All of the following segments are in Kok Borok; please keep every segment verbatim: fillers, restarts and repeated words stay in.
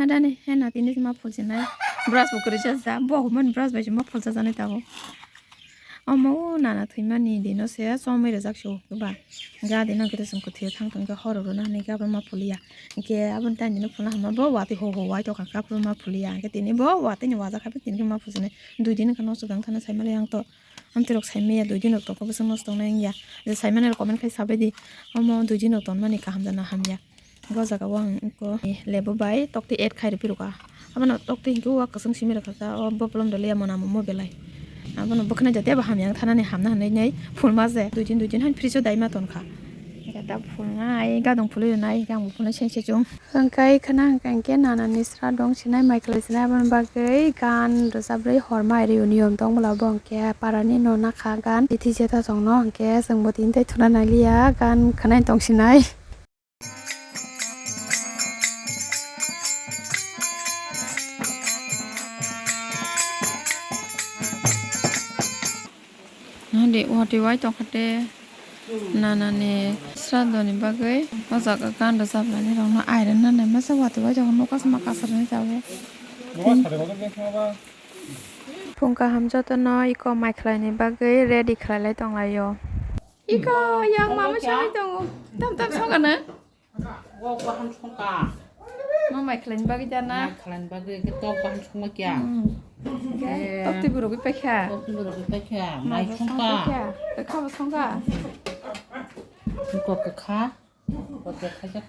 Dani, he na tini ma phulsinai. Brush bo kwrwi cha ja. Bo man brush bai ma phulsa janai tabuk. Omo o nana thwimani dino se chomwi rwjak se o ba. Ga dino khe chwng kwthwi thang tong khe horo rwna hinwi khe abo ma phuliya. Hinkhe aboni time dino phulna hama bo watwi ho ho wai tokha khe aphuru ma phuliya. Hinkhe tini bo watwi ni wajak kha tini khe ma phulsinai. Dui din wngkha nosto tang thana saimali ang to. Amtwi rok saimaya dui din rok tongkha bwswk nosto wngnai wngya. Je saimani rok comment khai sabaidi. Omo dui din rok tonmani kaham jana hamya. O jaga o ang eko lebo bai tokti add khai rwphi rwkha. Abono tokti hinkhe o kwchwng simi rwkha kha, o bokolom doliya mona momo belai. Abono bwkhwnai jateba hamya wng thanani hamna hinwi nei phulma je dui din dui din han fridge o daima tonkha. Jata phulnai gadong phulwi rwnai hinkhe ang bo phulnai seng se chwng. Hwnkhe khwna hwnkhe nanani sra dong sinai mai khwlai sinai aboni bagwi gan rwchabrwi horma reunion tong bwla bo hwnkhe parani no nakha gan tithi jeta tongno hwnkhe chwngbo tini tai thuna nailiya gan khwnai tong sinai. Nadi wati wai tongkha te nanani sradoni bagwi o jaga gan rwjaplani rokno iron nani masa wati wai tongkha nokha sma kasarani tabuk. Phung kaham jotono iko mai khwlaini bagwi ready khwlailai tonglaio. Iko yang mama songwi tongo. Tam tam songkha na? Wok bahan songkha. Ma mai khwlaini bagwi jana. Mai khwlaini bagwi ke tok bahan songma kya? Hmm. Ke tok twi burugwi paikha. Tok twi burugwi paikha. Mai songkha. Kha bo songkha. Iko kwkha. Iko kwkha kya?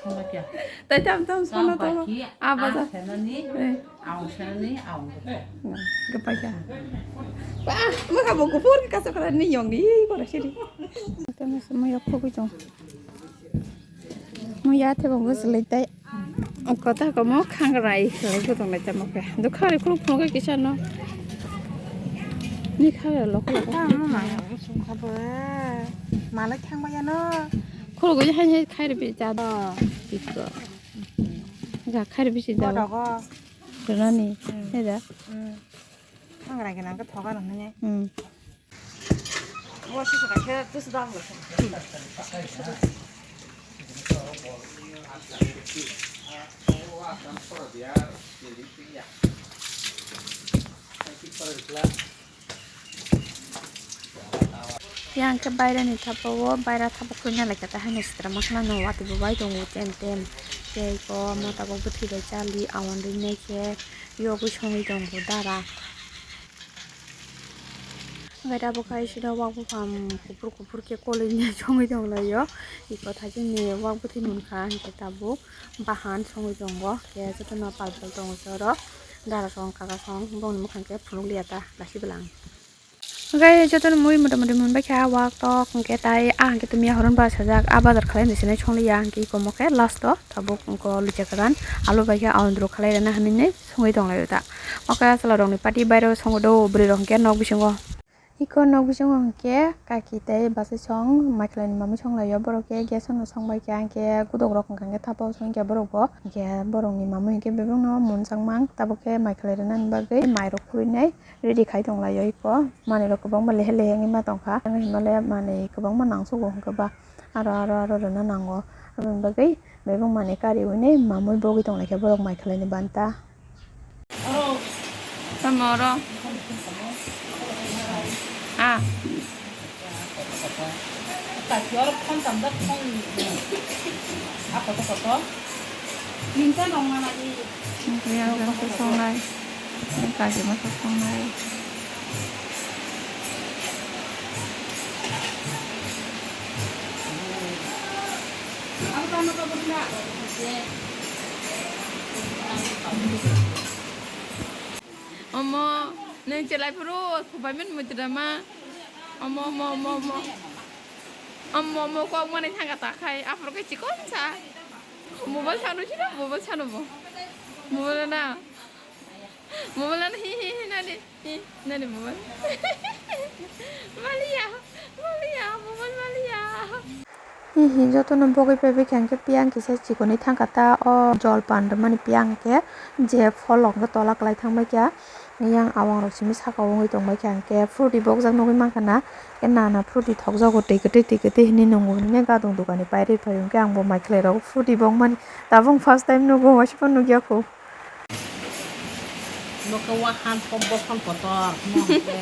Songma kya? Tai tam tam songna to. Aba ja. Senani. Aung senani aung. Gapai kha. Ba, ma ka bo kupur ka so kala ni yong ni ko siri. Tam songma yok ko tong. Muya te bo bwswlwi tei kota komo khangrai khlai bo tonglai tamo khe. Do khari khuluk phunukhe kisa no. Ni khari lok lok. Tamo maya bo sungkha bo. Malai thangmaya no. Khuluk hai hai khairi bi ja do. Tikko. Ja khairi bisi ja. Bodogo. Rani. Hmm. He ja. Hmm. Khangrai gwnang khe thoga nang nai. Hmm. Yang khe bairani thapa o, baira thapa khwlwina lai khe ta haino sitra ma khwlano watwi bo bai tongo tem tem. Tei ko mo tabuk bwthwi bai chali awan rwinai khe yogwi songwi tongo dara. Hwnkhe tabuk hai sida wak buphang kuphur kuphur khe kolini songwi tonglaio. Iko thaichini wak bwthwi munkha hinkhe tabuk bahan songwi tongo. Khe jotono pal pal tongo se oro. Dara song kaka song bongni mwkhang khe phunukliya ta lasi bwlang. Hwnkhe jotono mui mota moti munbaikha wak tok hinkhe tai ah hinkhe tumia horon ba sajak ah bazar khalai hinwi sinai songliya hinkhe iko mokhe last o. Tabuk wngkha lucha kwran, alo bai khe aondro khalai rwna hinwi songwi tonglaio ta. Oke, chwla rokni party bairo songo do, bwrwi rok hwnkhe nok bisingo. Iko nok bisingo hwnkhe kaki tei bachai song, mai khwlaini mamwi songlaio. Borok khe gas no songbai kha, hwnkhe godok rok hwnkha hwnkhe thapa o songkha borok bo. Hwnkhe borokni mamwi hwnkhe bebakno munjakmang, tabuk khe mai khwlai rwnani bagwi mairok khurui nai ready khai tonglaio iko. Manwi rok kwbangma lehe lehe wngwi ma tongkha, hwnwi hinmale manwi kwbangma nangsugo hwnkhe ba aro aro aro rwna nango. Aboni bagwi Bebak manwi kariwi nai mamwi bogwi tonglaikha borok mai khwlaini banta. Tamo oro. Ah. Yang jang se songnai. Kaji masa songnai. Omo, neng chelai phuru, phubai min muchida ma. Omo, omo, omo, omo. Omo, omo, kok mani thangka ta khai, aphuru kai chikon sa. Mobile sanu chino, mobile sanu mo. Mobile na. Mobile na hi, hi, hi, nani. Hi, nani mobile? Maliya, maliya, mobile maliya. Hi, hi, jotono bogwi paibai kha hwnkhe piyang kisa chikonwi thangkha ta o jol pan rwmani piyang hwnkhe je pholok hwnkhe tola kwlai thangbai kha. Yang awang rok simi saka o wngwi tongbai kha, hwnkhe fruity bokjak nugwi mankha na, hwnkhe nana fruity thokjago twi kwtwi twi kwtwi hinwi nungo, hwnwi gadung dukani pairwi phaio, hwnkhe ang bo mai khlai rok fruity bokmani tabuk first time nugo, waisa phano nukya kho. Nokhe wahan pok bokhon kotor, no hwnkhe.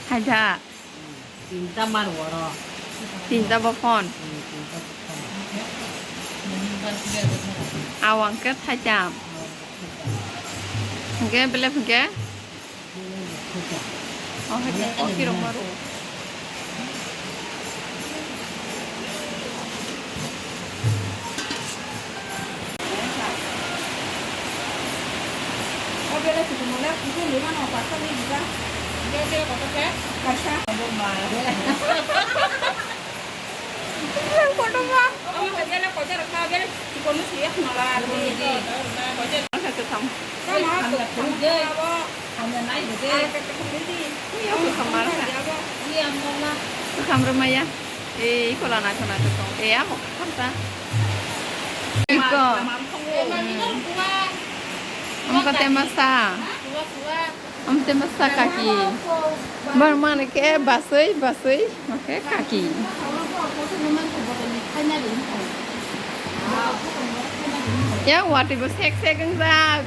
Hai da. Tinta mar oro. Tinta bokhon. Hmm, tinta bokhon. Awang khe thaitam. Hwnkhe belep hwnkhe? Oh, hai khe kopi rok maro. Kwkham rwmaya. Ei, iko lana khwna kwthwng. Ei, amo khamsa. Iko. Amo kate masa. Amo te masa kaki. Bar mane ke basui, basui. Make kaki. Ya, wati bo sek sek wngjak.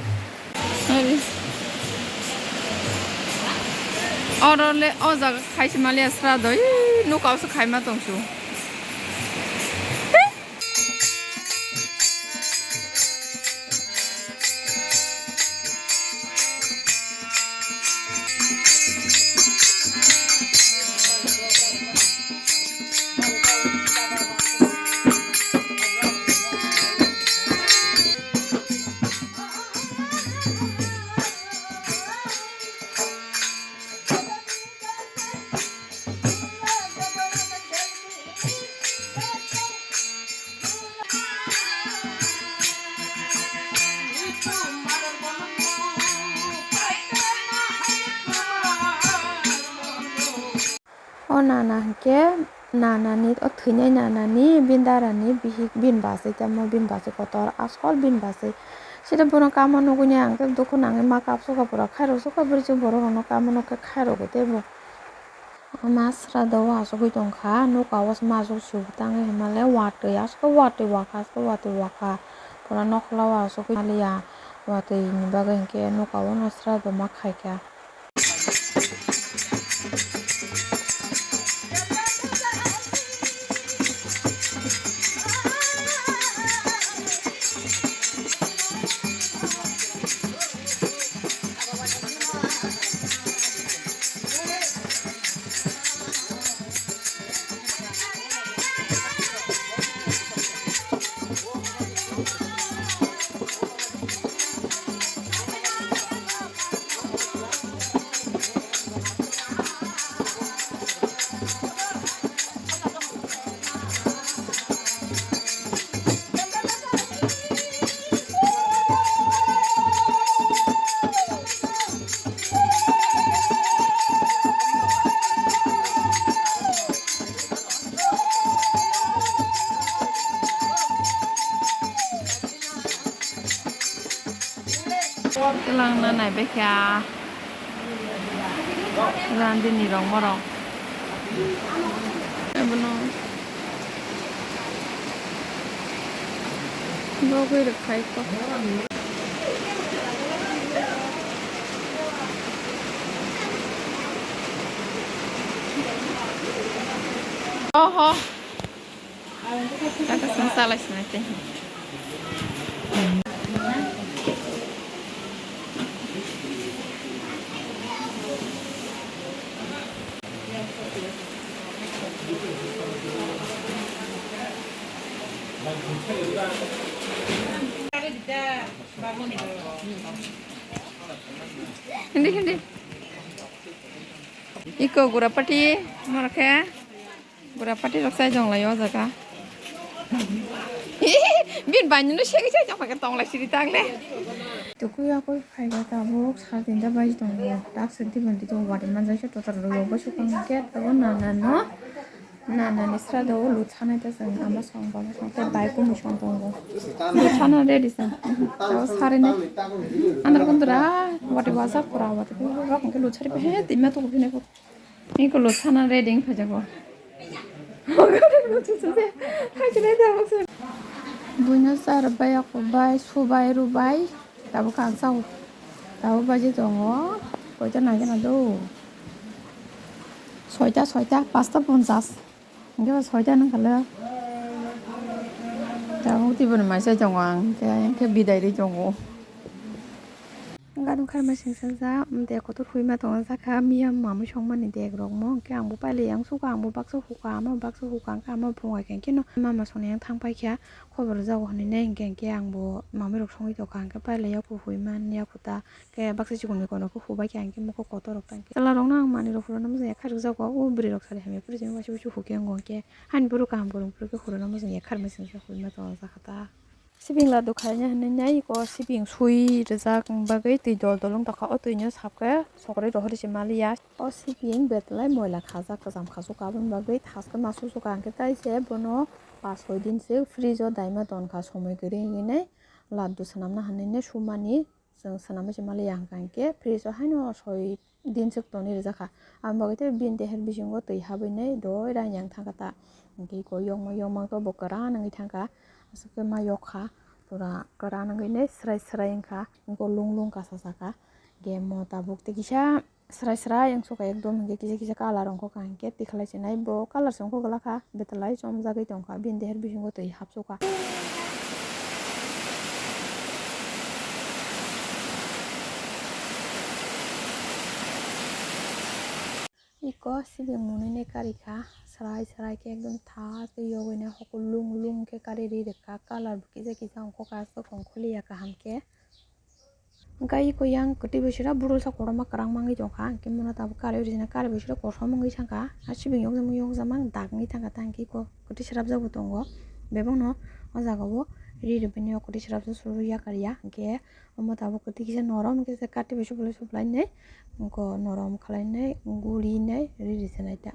Oro le, o jaga khaisi maliya sra do, ih, nuka o se khaima tong su. O nana hinkhe nanani, o thwinai nanani bini darani bihik bini bachwi tamo bini bachwi kotor asol bini bachwi. Sida bono kamo nugwi nai ang khe dukhu nangwi ma kapsukha pura khairok sukha bwrwi chwng borok rokno kamo nukhe khairogo teibo. Ma sra do o asugwi tongkha, nuka o ma asuk su tangwi hinmale watwi asukhe watwi wakha asukhe watwi wakha. Pura nokhla o asugwi maliya watwi ni bagwi hinkhe nuka o no sra do ma khaikha. Twlang na nai bekha. Randini rong morong. Abono. Bogwi rwkhai kok. Oho. Kaka song salai sinai teh. Hindi, hindi. Iko gura pati, marke. Bura pati rok chai jong lai o jaga. Bin bai no segi chai jong kha tong lai siri tak le. Tukui akoi phai ba tabuk sal tinta bai tong bo. Tak se di ban di to wari man jai se totar ro bo su kang ke to na na no. Na, na, ni sra do, lut sanai ta chwng ama song, baba song, tei bai kumi song tongo. Lut sana ready chwng. Tao sari nai. Andar kondra, wati wasa pura, wati rok hwnkhe lut sari he, tima tu phine ko. Ni ko lut sana ready wng phajago. Buino sar bai, ako bai, subai, rubai. Tabuk ang sao. Tabuk baji tongo. Koita nai gana do. Soita, soita, pasta ponchas. Hingke ba soita nang kala. Tabuk tiboni mai sai tongo ang. Hingke, hingke bidai ri tongo. Gadung kharma singsa ja, de kotor huima tongo jakha, miya mamui songmani dek rok mo. Hingke ang bo pailai yang suka, ang bo baksa huka, ama baksa huka, hingke ama phunga khe, hingke no mama songni yang thang paikha. Khobor jago hinui nai hingke, hingke ang bo mamui rok songwi tongkha, hingke pailai yaku hui man, yaku ta, hingke baksa chikon mikon rok khe hubai kha, hingke mokol kotor rok ta hingke. Chwla rok no ang manwi rok hurui na mosong ya kharwi jago, o bwrwi rok sari hamya phuru simi waisa waisa hukhe wngo hingke, hani bwrwi kaham kwrwng phuru khe hurui na mosong ya kharwi mosong khe hui ma tongo jakha ta. Sibing ladu khaina hinui nai iko sibing sui rijak bagwi twi dol dol wng tongkha, o twi no sap khe sokorwi rohorwi se maliya. O sibing betwlai moila khajak, kwcham khasuk aboni bagwi thaskhe ma susuka, hwnkhe tai se bono pas soi din se fridge o daima tonkha, somoi kwrwi wngwi nai laddu swnamna hinui nai sumani chwng swnamwi se maliya, hwnkha hwnkhe fridge o haino soi din se tonwi rijak kha. Aboni bagwi tei bini deher bisingo twi habwi nai doi raini ang thangkha ta, hwnkhe iko yokma yokma khe bo kwran wngwi thangkha, aswk khe ma yok kha, pura kwran wngwi nai swrai swrai wngkha, iko lung lung kasa saka, hwnkhe mo tabuk tei kisa. Srai srai wng sukha ekdom, hwnkhe kisa kisa colour wng kha, hwnkhe tikhalai se nai bo colour se wng kha, gwlak kha betwlai chomjagwi tong kha, bini deher bisingo twi hap sukha. Iko sibing mwnwi nai kari kha, srai srai khe ekdom thas khe yogwi nai hokol lung lung khe kari ri rwkha, colour bo kisa kisa wng kha, aswk wng kha liya kaham khe. Hwnkhe iko yang kwtwi bai sira budol sak kotorma kwrang mangwi tongkha, hwnkhe bono tabuk kari rijina kari bai sira kosom wngwi thangkha, a sibing yokjama yokjama dak wngwi thangkha, ta hwnkhe iko kwtwi srapjak bo tongo, bebakno o jaga o ri rwbaini o kwtwi srapjak suru yakar ya, hwnkhe omo tabuk kwtwi kisa norom khe kati bai suplai suplainai, iko norom khwlainai gurinai ri rijinai ta.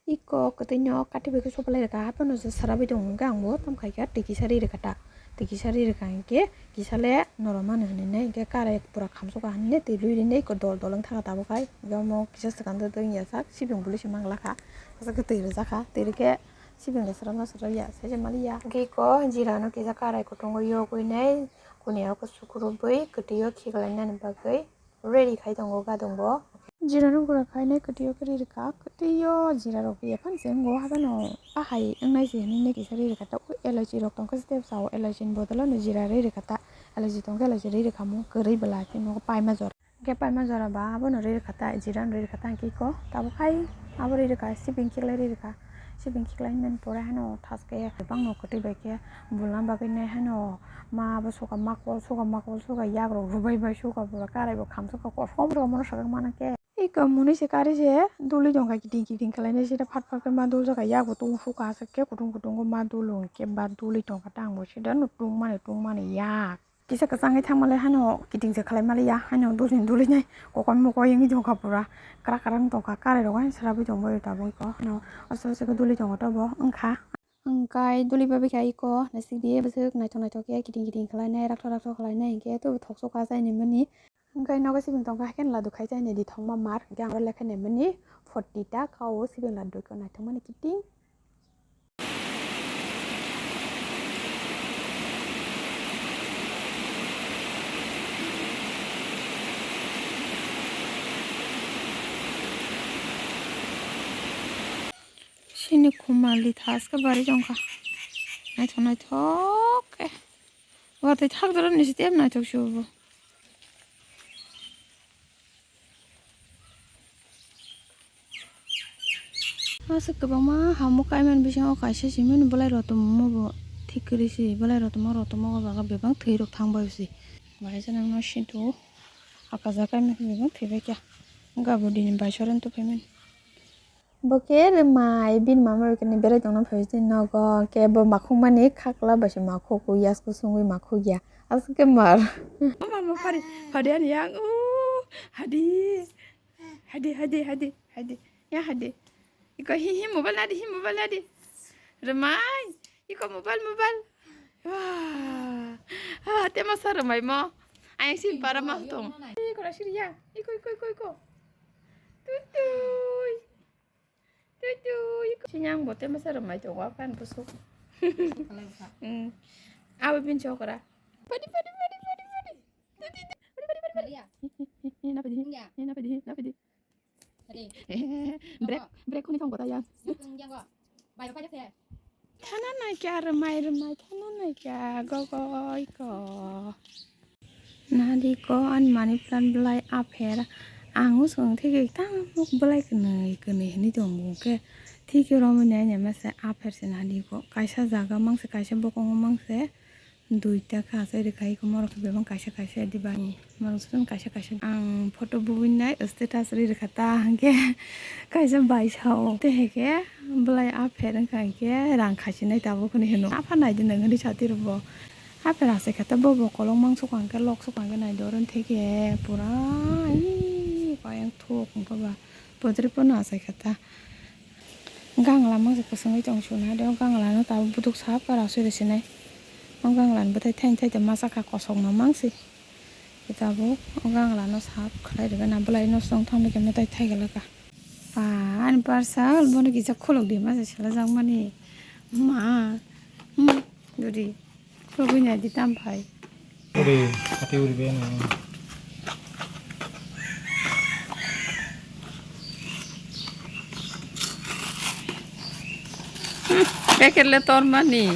Iko kwtwino kati bai khe soplai rwkha, haphano se sarabai tongo, hwnkhe ang bo tamo khai kha twi kisa ri rwkha ta, twi kisa ri rwkha hinkhe kisa le noromani hinui nai, hinkhe karai pura khamsokha hinui twi lui rinai iko dol dol wng thangkha tabuk hai, hinkhe omo kisa swkang twi wngya sak sibing bwlwi se manglakha, aswk khe twi rwjakha, twi rwkhe sibing rw swrapna swrapya sai se maliya, hinkhe iko jirano kisa karai kutungo yogwi nai kuniya o sukrubwi kwtwio khiklainani bagwi. Ready khai tongo gadong bo. Jira no gura khai nai kwtwi o khe ri rwkha. Kwtwi o jira rok ya phano se wngo, haphano a hai wngnai se hinui nai kisa ri rwkha ta. O elachi rok tong khe step sa o, elachi ni bodol o no jira ri rwkha ta. Elachi tong khe elachi ri rwkha mo kwrwi bwla khe nogo paima jora. Khe paima jora ba abono ri rwkha ta, jira no ri rwkha ta hwnkhe iko tabuk hai abo ri rwkha, sibing khiklai ri rwkha. Sibing khiklai mani pore haino thaske bangno kwtwi bai khe bulna bagwi nai haino ma abo suka makol suka makol suka yak rok rubai bai suka pura karai bo kham suka kosom rok mono swkang mana khe. Iko mwnwi se kari se duli tongkha kiting kiting khlainai sida phat phat khe ma dul jaka yak bo tung suka aswk khe kutung kutung khe ma dul hwnkhe ba duli tongkha tang bo sida no tung mani tung mani yak. Kisa kwchangwi thangmale haino kiting se khlai maliya, haino dulni dulwi nai kokon mokoi wngwi tongkha pura, kwrak kwrak wng tongkha, karai rok haino srabwi tongbaio tabuk iko, haino aswk aswk khe dulwi tongo tobo wngkha. Hwnkhe dulwi babikha iko naisik di bwswk naithok naithok khe kiting kiting khlainai, rakthok rakthok khlainai, hinkhe tobo thok sokha chaini mani. Hwnkhe nogo sibing tongkha, haikhe ladu khai chaini di thokma mar, hinkhe ang oro lekha naimani forty ta kao sibing ladu khe naithok mani kiting. Sini khumali thaska bari tongkha. Naithok naithok khe. Watwi thak jora nisi tei naithok se bo. Aswk kwbangma hamuk kaimani bisingo kaisa simi bolai rotoma bo thik kwrwi se, bolai rotoma rotoma o jaga bebak thwi rok thang bai se. Bahai se nang no sinto akajak kaimani bebak thwi bai kha. Gabur dini bai soren to phaimani. Bo khe rwmai bini mama bai khe berai tongna phai se nogo, khe bo makhuk mani khakla bai se makhuk yasku sungwi makhuk ya. Aswk khe mar. Mama, mama, phari, phari ani yang. Uh, hadi. Hadi, hadi, hadi, hadi. Ya hadi. Iko hi hi mobile nadi, hi mobile nadi. Rwmai. Iko mobile, mobile. Wah. Ah, te masa rwmai mo. Ayang sin para ma tong. Iko ra siriya. Iko, iko, iko, iko. Tui, tui. Tui, tui. Iko. Sinyang bo te masa rwmai tongo, apan busuk. Hmm. Awi bin chokra. Padi, padi, padi, padi, padi. Tui, tui, tui. Padi, padi, padi, padi. Maria. Napadi. India. Napadi, napadi. Tadi. Brek, brek khoni thang kota yang. Yang yang go. Bai bai se. Thana nai kya rwmai rwmai thana nai kya go go iko. Nadi ko an money plant belai apher. Ang usung thik tamo belai kwnwi kwnwi hwnwi tongo khe. Thik romwi nai nai masa apher se nadi ko. Kaisa jaga mangse kaisa bokongo mangse. Duita kha asai rwkha iko morok khe bebak kaisa kaisa diba ni morok swn kaisa kaisa ang photo bubui nai status ri rwkha ta hwnkhe kaisa bai sao te hwnkhe belai apher wngkha hwnkhe rang khaisinai tabuk hwnwi hwno apha naidi nang hwnwi sati rwbo apher asai kha ta bobo kolok mangso kha hwnkhe lok sokha hwnkhe naidi oro theke pura ii kayang thok wngkha ba. Bwdwrwi pono achai kha ta. Gangla mangse kwswngwi tong suna de, o gangla no tabuk bwdwk sap khe rasui rw sinai. O gangla ni bwthai thaini thaite masa kha kosok no mangsi. Tabuk o gangla no sap khlai rwgana bwlai no song thang khe mwtai thai gala kha. Ba ani parsa bono kisa khuluk di masa sela jak mani. Ma. Hmm. Dudi. Khulugwi nai di tam phai. Uri, hati uri be nai. Packet le tor mani.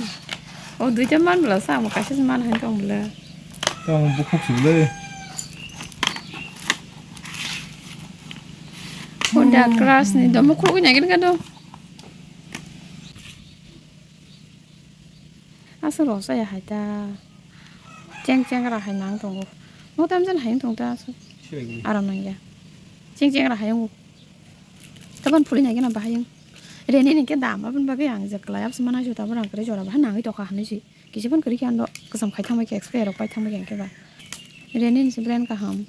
O duita man bwla sa, amo kaisa man han tong bwla. Tamo bukhuk su le. Honda Crush ni domo khulugwi nai gini gado. Aswk rw chaya hai ta. Cheng cheng ra hai nang tongo. Mo tam jan hai wng tong ta aswk. Aram nang ya. Cheng cheng ra hai wng. Taban phuli nai gana bahai wng. Reni ni khe dam aboni bagwi ang je kwlai abse mana juta bo rang kwrwi jora bahai nangwi tokha hinwi si. Kisa phone kwrwi khe ano kwcham khai thangbai khe expire rok pai thangbai khe ba. Reni ni se brand kaham.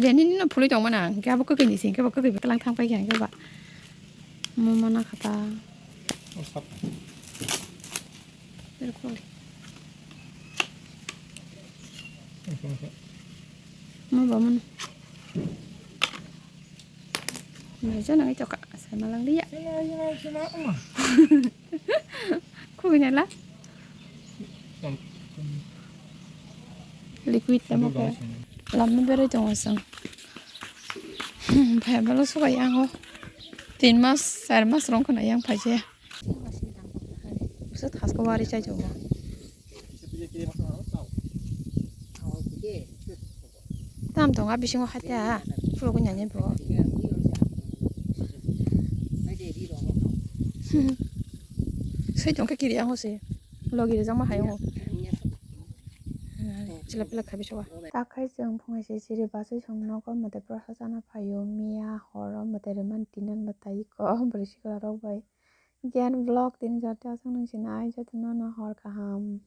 Reni ni no phuli tong mana hwnkhe abo kwkwi ni se hwnkhe ba kwkwi bwklang thang pai khe hwnkhe ba. Mo mana kha ta. Mo ba mono. Mai jana ngai toka sai malang dia. Khugui nai la. Liquid tamo ko. Lamno berai tongo sang. Bhai balo sukai ango. Tin mas, char mas rong khna yang phaje. Bwswk thasko wari chai tongo. Tam tongo a bisingo hati a phulugwi nani bo. Soi tongkha kiri ango se logi rijak ma hai ango. Chila pila khabi sowa. Takhai chwng phungai se chiri basui song nogo mwtai prosa chana phaio miya horo mwtai rwmani tinan mwtai ko bwrwi sikla rok bai. Giyan vlog tini joto aswk nung sinai jotono no hor kaham.